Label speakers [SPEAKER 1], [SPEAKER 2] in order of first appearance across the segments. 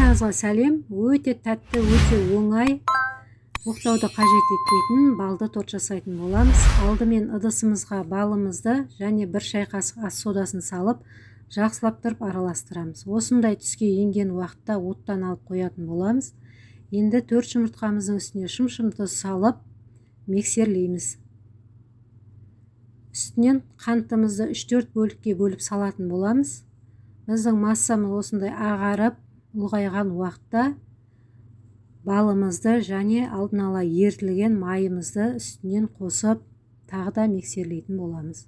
[SPEAKER 1] Баршаңызға сәлем. Өте тәтті, өте оңай, оқтауды қажет етпейтін балды торт жасайтын боламыз. Алдымен ыдысымызға балымызды және бір шай қасық ас содасын салып, жақсылап тұрып араластырамыз. Осындай түске енген уақытта оттан алып қоятын боламыз. Енді 4 жұмыртқамыздың үстіне шым-шым тұз салып, миксерлейміз. Үстінен қантымызды 3-4 бөлікке бөліп салатын боламыз. Біздің массамыз осындай ағарып, ұлғайған уақытта балымызды және алдын ала ерітілген майымызды үстінен қосып, тағы да миксерлейтін боламыз.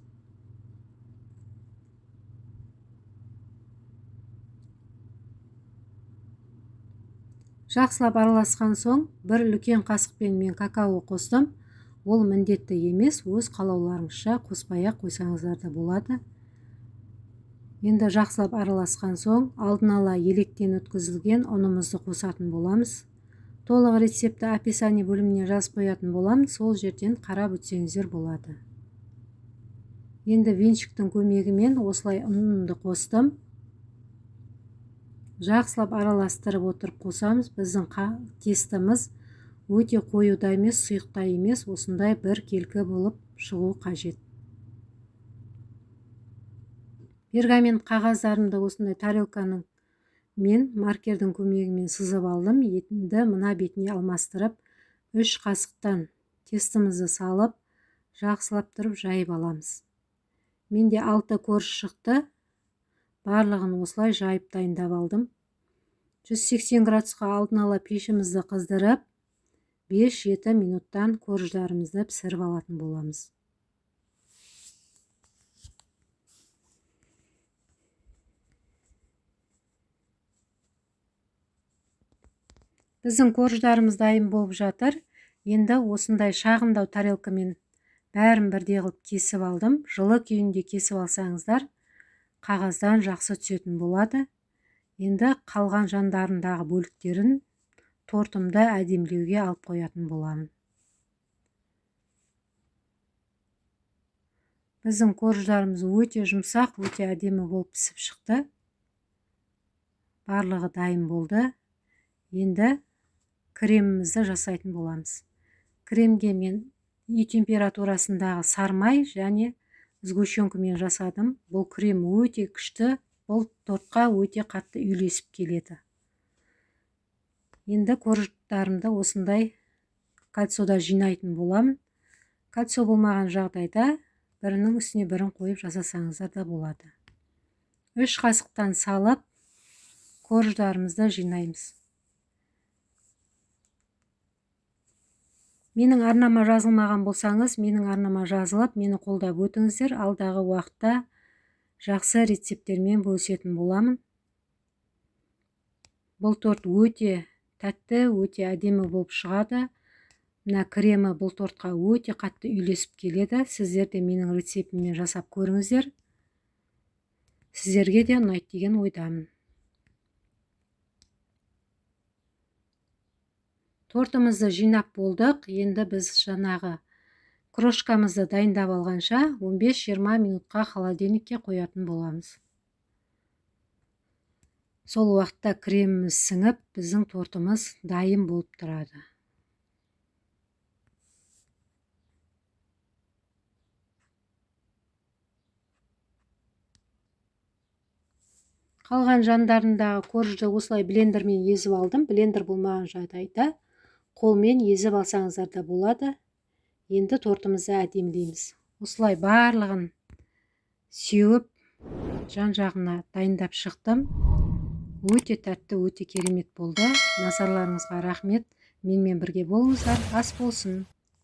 [SPEAKER 1] Жақсылап араласқан соң бір үлкен қасықпен мен какао қостым. Ол міндетті емес, өз қалауларыңызша қоспай-ақ қойсаңыздар да болады. Енді жақсылап араласқан соң алдын ала електен өткізілген ұнымызды қосатын боламыз. Толық рецептті описание бөліміне жазып қоятын боламын, сол жерден қарап өтсеңіздер болады. Енді венчиктің көмегімен осылай ұнымды қостым. Жақсылап араластырып отырып қосамыз. Біздің тестіміз өте қою да емес, сұйық та емес, осындай бір келкі болып шығу қажет. Пергамент қағаздарымды осындай тарелканың мен маркердің көмегімен сызып алдым. Енді мына бетіне алмастырып, 3 қасықтан тестімізді салып, жақсылап тұрып жайып аламыз. Менде 6 корж шықты. Барлығын осылай жайып дайындап алдым. 180 градусқа алдын ала пешімізді қыздырып, 5-7 минуттан корждарымызды пісіріп алатын боламыз. Біздің корждарымыз дайын болып жатыр. Енді осындай шағындау тарелкамен бәрін бірдей қылып кесіп алдым. Жылы күйінде кесіп алсаңыздар, қағаздан жақсы түсетін болады. Енді қалған жандарындағы бөліктерін тортымды әдемілеуге алып қоятын боламын. Біздің корждарымыз өте жұмсақ, өте әдемі болып пісіп шықты. Барлығы дайын болды. Енді кремімізді жасайтын боламыз. Кремге мен үй температурасындағы сармай және сгущенкамен жасадым. Бұл крем өте күшті, бұл тортқа өте қатты үйлесіп келеді. Енді корждарымды осындай кольцода жинайтын боламын. Кольцо болмаған жағдайда бірінің үстіне бірін қойып жасасаңыздар да болады. 3 қасықтан салып корждарымызды жинаймыз. Менің арнама жазылмаған болсаңыз, менің арнама жазылып, мені қолдап өтіңіздер. Алдағы уақытта жақсы рецепттермен бөлісетін боламын. Бұл торт өте тәтті, өте әдемі болып шығады. Мына кремі бұл тортқа өте қатты үйлесіп келеді. Сіздер де менің рецептіммен жасап көріңіздер. Сіздерге де ұнайды деген ойдамын. Тортымызды жинап болдық. Енді біз жаңағы крошкамызды дайындап алғанша 15-20 минутқа холодильникке қоятын боламыз. Сол уақытта креміміз сіңіп, біздің тортымыз дайын болып тұрады. Қалған жандарындағы коржды осылай блендермен езіп алдым. Блендер болмаған жағдайда қолмен езіп алсаңыздар да болады. Енді тортымызды әдемілейміз. Осылай барлығын сеуіп, жан-жағына дайындап шықтым. Өте тәтті, өте керемет болды. Назарларыңызға рахмет. Менімен бірге болыңыздар. Ас болсын.